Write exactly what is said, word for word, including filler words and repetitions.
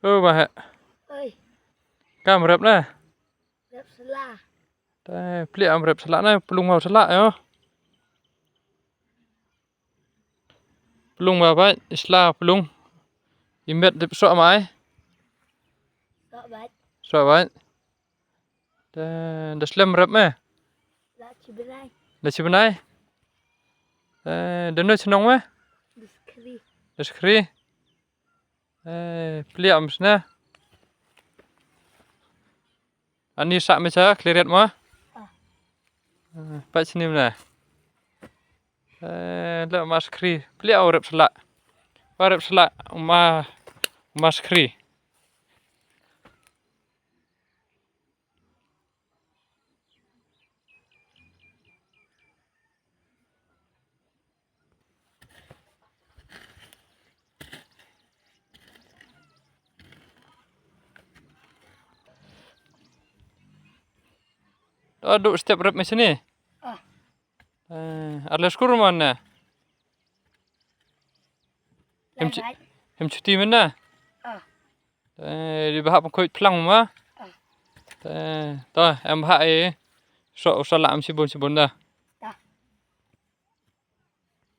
O ba heh. Oi. Kam rep na. Rep sla. Te pli am rep sla na, plung mau sla yo. Plung ba bai, sla plung. Imet dip sok mai. Sok bai. Sok bai. Te da slem rep me. La chibenai. La chibenai. Te da no chnong me. Diskri. Diskri. Eh, pli am sna. Ani sa me cha, kliret ma. Ah. Eh, pa sini mna. Eh, le maskri. Pli au rep sla. Wa rep sla ma maskri. Aduh, step rep me sini. Ah. Eh, arle skur mana? Hem chu-, hem chuti mana? Ah. Eh, di bahap koi plang ma? Ah. Eh, to, em bahap eh. So, usah lah em sibun sibun da.